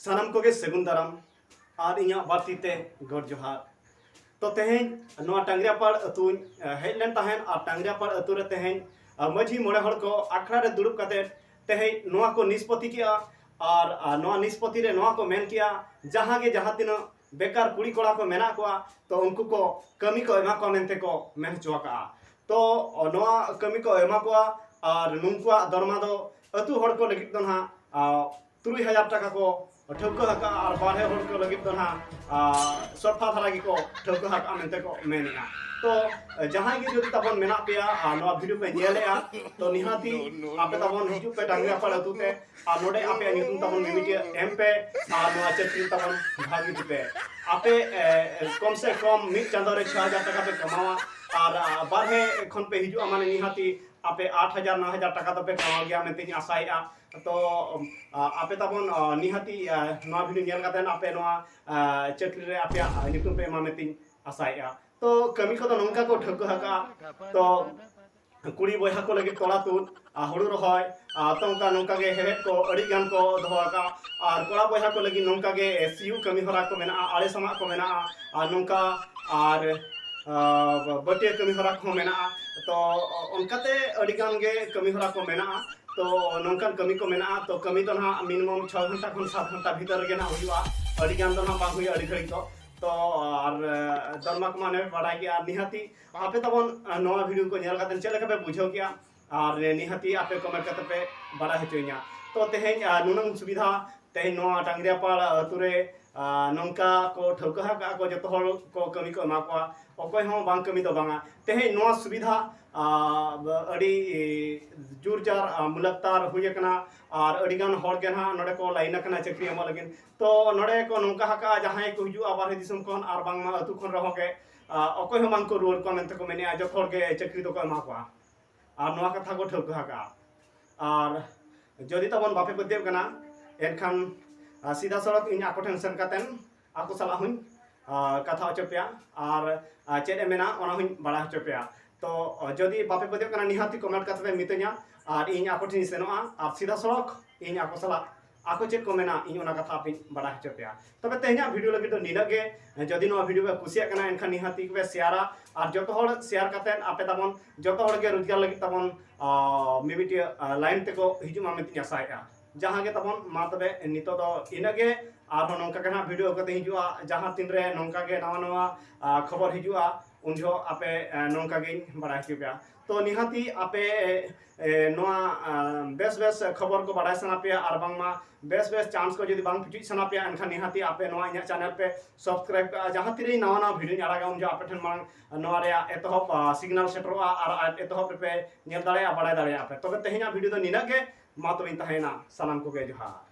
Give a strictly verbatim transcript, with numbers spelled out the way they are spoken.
ᱥᱟᱱᱟᱢ ᱠᱚᱜᱮ ᱥᱟᱹᱜᱩᱱ ᱫᱟᱨᱟᱢ ᱟᱨ ᱤᱧᱟᱹᱜ ᱵᱟᱹᱲᱛᱤ ᱛᱮ ᱜᱚᱰ ᱡᱚᱦᱟᱨ᱾ ᱛᱚ ᱛᱮᱦᱮᱧ ᱱᱚᱣᱟ ᱴᱟᱝᱜᱽᱨᱤᱭᱟᱯᱟᱲ ᱟᱹᱛᱩᱧ ᱦᱮᱡ ᱞᱮᱱ ᱛᱟᱦᱮᱸᱫ ᱟᱨ ᱴᱟᱝᱜᱽᱨᱤᱭᱟᱯᱟᱲ ᱟᱹᱛᱩ ᱨᱮ ᱛᱮᱦᱮᱧ ᱢᱟᱹᱡᱷᱤ ᱢᱚᱬᱮ ᱦᱚᱲ ᱠᱚ ᱟᱠᱷᱲᱟ ᱨᱮ ᱫᱩᱲᱩᱵ ᱠᱟᱛᱮ ᱛᱮᱦᱮᱧ ᱱᱚᱣᱟ ᱠᱚ ᱱᱤᱥᱯᱚᱛᱤ ᱠᱮᱜᱼᱟ᱾ ᱟᱨ ᱱᱚᱣᱟ ᱱᱤᱥᱯᱚᱛᱤ ᱨᱮ ᱱᱚᱣᱟ ᱠᱚ ᱢᱮᱱ ᱠᱮᱜᱼᱟ, ᱡᱟᱦᱟᱸ ᱜᱮ ᱡᱟᱦᱟᱸ ᱛᱤᱱᱟᱹᱜ ᱵᱮᱠᱟᱨ ᱠᱩᱲᱤ ᱠᱚᱲᱟ ᱠᱚ ᱢᱮᱱᱟᱜ ᱠᱚᱣᱟ, ᱛᱚ ᱩᱱᱠᱩ ᱠᱚ ᱠᱟᱹᱢᱤ ᱠᱚ ᱮᱢᱟ ᱠᱚᱣᱟ ᱢᱮᱱᱛᱮ ᱠᱚ ᱢᱮᱱ ᱦᱚᱪᱚ ᱟᱠᱟᱜᱼᱟ᱾ ᱛᱚ ᱱᱚᱣᱟ ᱠᱟᱹᱢᱤ ᱠᱚ ᱮᱢᱟ ᱠᱚᱣᱟ ᱟᱨ ᱱᱩᱠᱩᱣᱟᱜ ᱫᱚᱨᱢᱟ ᱫᱚ ᱟᱹᱛᱩ ᱦᱚᱲ ᱠᱚ ᱞᱟᱹᱜᱤᱫ ᱫᱚ ᱱᱟᱦᱟᱜ ᱛᱩᱨᱩᱭ ᱦᱟᱡᱟᱨ ᱴᱟᱠᱟ ᱠᱚ ᱴᱷᱟᱹᱣᱠᱟᱹ ᱟᱠᱟᱫᱼᱟ ᱟᱨ ᱵᱟᱨᱦᱮ ᱦᱚᱲ ᱠᱚ ᱞᱟᱹᱜᱤᱫ ᱫᱚ ᱱᱟᱦᱟᱜ ᱥᱚᱨᱯᱷᱟ ᱫᱷᱟᱨᱟ ᱜᱮᱠᱚ ᱴᱷᱟᱹᱣᱠᱟᱹ ᱟᱠᱟᱫᱼᱟ ᱢᱮᱱᱛᱮ ᱠᱚ ᱢᱮᱱᱮᱫᱼᱟ᱾ ᱛᱚ ᱡᱟᱦᱟᱸᱭ ᱜᱮ ᱡᱩᱫᱤ ᱛᱟᱵᱚᱱ ᱢᱮᱱᱟᱜ ᱯᱮᱭᱟ ᱟᱨ ᱱᱚᱣᱟ ᱵᱷᱤᱰᱤᱭᱳ ᱯᱮ ᱧᱮᱞᱮᱫᱼᱟ, ᱛᱚ ᱱᱤᱦᱟᱹᱛᱤ ᱟᱯᱮ ᱛᱟᱵᱚᱱ ᱦᱤᱡᱩᱜ ᱯᱮ ᱰᱟᱝᱜᱽᱨᱤᱭᱟᱯᱟᱲ ᱟᱹᱛᱩ ᱛᱮ ᱟᱨ ᱱᱚᱰᱮ ᱟᱯᱮᱭᱟᱜ ᱧᱩᱛᱩᱢ ᱛᱟᱵᱚᱱ ᱢᱤᱢᱤᱫᱴᱤᱡ ᱮᱢ ᱯᱮ ᱟᱨ ᱱᱚᱣᱟ ᱪᱟᱹᱠᱨᱤ ᱛᱟᱵᱚᱱ ᱵᱷᱟᱹᱜᱤ ᱯᱮ᱾ ᱟᱯᱮ ᱠᱚᱢ ᱥᱮ ᱠᱚᱢ ᱢᱤᱫ ᱪᱟᱸᱫᱳ ᱨᱮ ᱪᱷᱚ ᱦᱟᱡᱟᱨ ᱴᱟᱠᱟ ᱯᱮ ᱠᱟᱢᱟᱣᱟ ᱟᱨ ᱵᱟᱨᱦᱮ ᱠᱷᱚᱱ ᱯᱮ ᱦᱤᱡᱩᱜᱼᱟ, ᱢᱟᱱᱮ ᱱᱤᱦᱟᱹᱛᱤ ᱟᱯᱮ ᱟᱴ ᱦᱟᱡᱟᱨ ᱱᱚ ᱦᱟᱡᱟᱨ ᱴᱟᱠᱟ ᱫᱚᱯᱮ ᱠᱟᱢᱟᱣ ᱜᱮᱭᱟ ᱢᱮᱱᱛᱮᱧ ᱟᱥᱟᱭᱮᱫᱼᱟ᱾ ᱛᱚ ᱟᱯᱮ ᱛᱟᱵᱚᱱ ᱱᱤᱦᱟᱹᱛᱤ ᱱᱚᱣᱟ ᱵᱷᱤᱰᱤᱭᱳ ᱧᱮᱞ ᱠᱟᱛᱮ ᱟᱯᱮ ᱱᱚᱣᱟ ᱪᱟᱹᱠᱨᱤ ᱨᱮ ᱟᱯᱮᱭᱟᱜ ᱧᱩᱛᱩᱢ ᱯᱮ ᱮᱢᱟ ᱢᱮᱱᱛᱮᱧ ᱟᱥᱟᱭᱮᱫᱼᱟ᱾ ᱛᱚ ᱠᱟᱹᱢᱤ ᱠᱚᱫᱚ ᱱᱚᱝᱠᱟ ᱠᱚ ᱴᱷᱟᱹᱣᱠᱟᱹ ᱟᱠᱟᱫᱼᱟ᱾ ᱛᱚ ᱠᱩᱲᱤ ᱵᱚᱭᱦᱟ ᱠᱚ ᱞᱟᱹᱜᱤᱫ ᱛᱚᱲᱟ ᱛᱩᱫ, ᱟᱨ ᱦᱩᱲᱩ ᱨᱚᱦᱚᱭ, ᱟᱨ ᱛᱚ ᱚᱱᱠᱟ ᱱᱚᱝᱠᱟ ᱜᱮ ᱦᱮᱲᱦᱮᱫ ᱠᱚ ᱟᱹᱰᱤ ᱜᱟᱱ ᱠᱚ ᱫᱚᱦᱚ ᱟᱠᱟᱫᱼᱟ᱾ ᱟᱨ ᱠᱚᱲᱟ ᱵᱚᱭᱦᱟ ᱠᱚ ᱞᱟᱹᱜᱤᱫ ᱱᱚᱝᱠᱟ ᱜᱮ ᱥᱤᱭᱳᱜ ᱠᱟᱹᱢᱤ ᱦᱚᱨᱟ ᱠᱚ ᱢᱮᱱᱟᱜᱼᱟ, ᱟᱲᱮ ᱥᱟᱢᱟᱜ ᱠᱚ ᱢᱮᱱᱟᱜᱼᱟ, ᱟᱨ ᱱᱚᱝᱠᱟ ᱟᱨ ᱵᱟᱹᱴᱤᱭᱟᱹ ᱠᱟᱹᱢᱤ ᱦᱚᱨᱟ ᱠᱚᱦᱚᱸ ᱢᱮᱱᱟᱜᱼᱟ᱾ ᱛᱚ ᱚᱱᱠᱟᱛᱮ ᱟᱹᱰᱤ ᱜᱟᱱ ᱜᱮ ᱠᱟᱹᱢᱤ ᱦᱚᱨᱟ ᱠᱚ ᱢᱮᱱᱟᱜᱼᱟ᱾ ᱛᱚ ᱱᱚᱝᱠᱟᱱ ᱠᱟᱹᱢᱤ ᱠᱚ ᱢᱮᱱᱟᱜᱼᱟ᱾ ᱛᱚ ᱠᱟᱹᱢᱤ ᱫᱚ ᱱᱟᱦᱟᱜ ᱢᱤᱱᱤᱢᱟᱢ ᱪᱷᱚ ᱜᱷᱚᱱᱴᱟ ᱠᱷᱚᱱ ᱥᱟᱛ ᱜᱷᱚᱱᱴᱟ ᱵᱷᱤᱛᱟᱹᱨ ᱨᱮᱜᱮ ᱱᱟᱦᱟᱜ ᱦᱩᱭᱩᱜᱼᱟ᱾ ᱟᱹᱰᱤ ᱜᱟᱱ ᱫᱚ ᱱᱟᱦᱟᱜ ᱵᱟᱝ ᱦᱩᱭᱩᱜᱼᱟ ᱟᱹᱰᱤ ᱜᱷᱟᱹᱲᱤᱡ ᱫᱚ᱾ ᱛᱚ ᱟᱨ ᱫᱚᱨᱢᱟ ᱠᱚᱢᱟ ᱚᱱᱮ ᱯᱮ ᱵᱟᱲᱟᱭ ᱜᱮᱭᱟ᱾ ᱟᱨ ᱱᱤᱦᱟᱹᱛᱤ ᱟᱯᱮ ᱛᱟᱵᱚᱱ ᱱᱚᱣᱟ ᱵᱷᱤᱰᱤᱭᱳ ᱠᱚ ᱧᱮᱞ ᱠᱟᱛᱮ ᱪᱮᱫ ᱞᱮᱠᱟ ᱯᱮ ᱵᱩᱡᱷᱟᱹᱣ ᱠᱮᱜᱼᱟ? ᱟᱨ ᱱᱤᱦᱟᱹᱛᱤ ᱟᱯᱮ ᱠᱚᱢᱮᱱᱴ ᱠᱟᱛᱮ ᱯᱮ ᱵᱟᱲᱟᱭ ᱦᱚᱪᱚᱧᱟ᱾ ᱛᱚ ᱛᱮᱦᱮᱧ ᱱᱩᱱᱟᱹᱝ ᱥᱩᱵᱤᱫᱷᱟ ᱛᱮᱦᱮᱧ ᱱᱚᱣᱟ ᱴᱟᱝᱜᱽᱨᱤᱭᱟᱯᱟᱲ ᱟᱹᱛᱩ ᱨᱮ ᱱᱚᱝᱠᱟ ᱠᱚ ᱴᱷᱟᱹᱣᱠᱟᱹ ᱟᱠᱟᱫᱼᱟ ᱠᱚ, ᱡᱚᱛᱚ ᱦᱚᱲ ᱠᱚ ᱠᱟᱹᱢᱤ ᱠᱚ ᱮᱢᱟ ᱠᱚᱣᱟ, ᱚᱠᱚᱭ ᱦᱚᱸ ᱵᱟᱝ ᱠᱟᱹᱢᱤ ᱫᱚ ᱵᱟᱝᱟ᱾ ᱛᱮᱦᱮᱧ ᱱᱚᱣᱟ ᱥᱩᱵᱤᱫᱷᱟ ᱟᱹᱰᱤ ᱡᱳᱨ ᱡᱟᱨ ᱢᱩᱞᱟᱠᱛᱟᱨ ᱦᱩᱭ ᱟᱠᱟᱱᱟ ᱟᱨ ᱟᱹᱰᱤ ᱜᱟᱱ ᱦᱚᱲ ᱜᱮ ᱱᱟᱦᱟᱜ ᱱᱚᱰᱮ ᱠᱚ ᱞᱟᱭᱤᱱ ᱟᱠᱟᱱᱟ ᱪᱟᱹᱠᱨᱤ ᱮᱢᱚᱜ ᱞᱟᱹᱜᱤᱫ᱾ ᱛᱚ ᱱᱚᱰᱮ ᱠᱚ ᱱᱚᱝᱠᱟ ᱟᱠᱟᱫᱼᱟ, ᱡᱟᱦᱟᱸᱭ ᱠᱚ ᱦᱤᱡᱩᱜᱼᱟ ᱵᱟᱨᱦᱮ ᱫᱤᱥᱚᱢ ᱠᱷᱚᱱ ᱟᱨ ᱵᱟᱝᱢᱟ ᱟᱹᱛᱩ ᱠᱷᱚᱱ ᱨᱮᱦᱚᱸ ᱜᱮ ᱚᱠᱚᱭ ᱦᱚᱸ ᱵᱟᱝ ᱠᱚ ᱨᱩᱣᱟᱹᱲ ᱠᱚᱣᱟ ᱢᱮᱱᱛᱮ ᱠᱚ ᱢᱮᱱᱮᱫᱼᱟ, ᱡᱚᱛᱚ ᱦᱚᱲ ᱜᱮ ᱪᱟᱹᱠᱨᱤ ᱫᱚᱠᱚ ᱮᱢᱟ ᱠᱚᱣᱟ᱾ ᱟᱨ ᱱᱚᱣᱟ ᱠᱟᱛᱷᱟ ᱠᱚ ᱴᱷᱟᱹᱣᱠᱟᱹ ᱟᱠᱟᱫᱼᱟ᱾ ᱟᱨ ᱡᱩᱫᱤ ᱛᱟᱵᱚᱱ ᱵᱟᱯᱮ ᱯᱟᱹᱛᱭᱟᱹᱜ ᱠᱟᱱᱟ, ᱮᱱᱠᱷᱟᱱ ᱥᱤᱫᱷᱟ ᱥᱚᱲᱚᱠ ᱤᱧ ᱟᱠᱚ ᱴᱷᱮᱱ ᱥᱮᱱ ᱠᱟᱛᱮᱱ ᱟᱠᱚ ᱥᱟᱞᱟᱜ ᱦᱚᱸᱧ ᱠᱟᱛᱷᱟ ᱦᱚᱪᱚ ᱯᱮᱭᱟ᱾ ᱟᱨ ᱪᱮᱫ ᱮ ᱢᱮᱱᱟ ᱚᱱᱟ ᱦᱚᱸᱧ ᱵᱟᱲᱟᱭ ᱦᱚᱪᱚ ᱯᱮᱭᱟ᱾ ᱛᱚ ᱡᱩᱫᱤ ᱵᱟᱯᱮ ᱯᱟᱹᱛᱭᱟᱹᱜ ᱠᱟᱱᱟ, ᱱᱤᱦᱟᱹᱛᱤ ᱠᱚᱢᱮᱱᱴ ᱠᱟᱛᱮ ᱯᱮ ᱢᱤᱛᱟᱹᱧᱟ ᱟᱨ ᱤᱧ ᱟᱠᱚ ᱴᱷᱮᱱᱤᱧ ᱥᱮᱱᱚᱜᱼᱟ ᱟᱨ ᱥᱤᱫᱷᱟ ᱥᱚᱲᱚᱠ ᱤᱧ ᱟᱠᱚ ᱥᱟᱞᱟᱜ ᱟᱠᱚ ᱪᱮᱫ ᱠᱚ ᱢᱮᱱᱟ, ᱤᱧ ᱚᱱᱟ ᱠᱟᱛᱷᱟ ᱟᱯᱮᱧ ᱵᱟᱲᱟᱭ ᱦᱚᱪᱚ ᱯᱮᱭᱟ᱾ ᱛᱚᱵᱮ ᱛᱮᱦᱮᱧᱟᱜ ᱵᱷᱤᱰᱤᱭᱳ ᱞᱟᱹᱜᱤᱫ ᱫᱚ ᱱᱤᱱᱟᱹᱜ ᱜᱮ᱾ ᱡᱩᱫᱤ ᱱᱚᱣᱟ ᱵᱷᱤᱰᱤᱭᱳ ᱯᱮ ᱠᱩᱥᱤᱭᱟᱜ ᱠᱟᱱᱟ, ᱮᱱᱠᱷᱟᱱ ᱱᱤᱦᱟᱹᱛᱤ ᱯᱮ ᱥᱮᱭᱟᱨᱟ, ᱟᱨ ᱡᱚᱛᱚ ᱦᱚᱲ ᱥᱮᱭᱟᱨ ᱠᱟᱛᱮᱫ ᱟᱯᱮ ᱛᱟᱵᱚᱱ ᱡᱚᱛᱚ ᱦᱚᱲ ᱜᱮ ᱨᱳᱡᱽᱜᱟᱨ ᱞᱟᱹᱜᱤᱫ ᱛᱟᱵᱚᱱ ᱟᱨ, ᱢᱤᱢᱤᱫᱴᱤᱡ ᱟᱨ, ᱞᱟᱭᱤᱱ ᱛᱮᱠᱚ ᱦᱤᱡᱩᱜ ᱢᱟ ᱢᱮᱱᱛᱮᱧ ᱟᱥᱟᱭᱮᱫᱼᱟ᱾ ᱡᱟᱦᱟᱸ ᱜᱮ ᱛᱟᱵᱚᱱ, ᱢᱟ ᱛᱚᱵᱮ ᱱᱤᱛᱚᱜ ᱫᱚ ᱤᱱᱟᱹᱜ ᱜᱮ᱾ ᱟᱨᱦᱚᱸ ᱱᱚᱝᱠᱟ ᱜᱮ ᱱᱟᱦᱟᱜ ᱵᱷᱤᱰᱤᱭᱳ ᱠᱟᱛᱮ ᱦᱤᱡᱩᱜᱼᱟ, ᱡᱟᱦᱟᱸ ᱛᱤᱱᱨᱮ ᱱᱚᱝᱠᱟ ᱜᱮ ᱱᱟᱣᱟ ᱱᱟᱣᱟ ᱟᱨ, ᱠᱷᱚᱵᱚᱨ ᱦᱤᱡᱩᱜᱼᱟ, ᱩᱱ ᱡᱚᱦᱚᱜ ᱟᱯᱮ ᱟᱨ, ᱱᱚᱝᱠᱟ ᱜᱤᱧ ᱵᱟᱲᱟᱭ ᱦᱚᱪᱚ ᱯᱮᱭᱟ᱾ ᱛᱚ ᱱᱤᱦᱟᱹᱛᱤ ᱟᱯᱮ ᱮ, ᱱᱚᱣᱟ ᱟᱨ, ᱵᱮᱥ ᱵᱮᱥ ᱠᱷᱚᱵᱚᱨ ᱠᱚ ᱵᱟᱲᱟᱭ ᱥᱟᱱᱟ ᱯᱮᱭᱟ ᱟᱨ ᱵᱟᱝᱢᱟ ᱵᱮᱥ ᱵᱮᱥ ᱪᱟᱱᱥ ᱠᱚ ᱡᱩᱫᱤ ᱵᱟᱝ ᱯᱮ ᱪᱩᱡᱽ ᱥᱟᱱᱟ ᱯᱮᱭᱟ, ᱮᱱᱠᱷᱟᱱ ᱱᱤᱦᱟᱹᱛᱤ ᱟᱯᱮ ᱱᱚᱣᱟ ᱤᱧᱟᱹᱜ ᱪᱮᱱᱮᱞ ᱯᱮ ᱥᱟᱵᱥᱠᱨᱟᱭᱤᱵ ᱠᱟᱜᱼᱟ᱾ ᱡᱟᱦᱟᱸ ᱛᱤᱨᱮ ᱱᱟᱣᱟ ᱱᱟᱣᱟ ᱵᱷᱤᱰᱤᱭᱳᱧ ᱟᱲᱟᱜᱟ, ᱩᱱ ᱡᱚᱦᱚᱜ ᱟᱯᱮ ᱴᱷᱮᱱ ᱢᱟᱲᱟᱝ ᱱᱚᱣᱟ ᱨᱮᱭᱟᱜ ᱮᱛᱚᱦᱚᱵ ᱟᱨ, ᱥᱤᱜᱽᱱᱟᱞ ᱥᱮᱴᱮᱨᱚᱜᱼᱟ ᱟᱨ ᱮᱛᱚᱦᱚᱵ ᱨᱮᱯᱮ ᱧᱮᱞ ᱫᱟᱲᱮᱭᱟᱜᱼᱟ, ᱵᱟᱲᱟᱭ ᱫᱟᱲᱮᱭᱟᱜᱼᱟ ᱯᱮ᱾ ᱛᱚᱵᱮ ᱛᱮᱦᱮᱧᱟᱜ ᱵᱷᱤᱰᱤᱭᱳ ᱫᱚ ᱱᱤᱱᱟᱹᱜ ᱜᱮ᱾ ᱢᱟ ᱛᱚᱵᱮᱧ ᱛᱟᱦᱮᱸᱭᱮᱱᱟ, ᱥᱟᱱᱟᱢ ᱠᱚᱜᱮ ᱡᱚᱦᱟᱨ᱾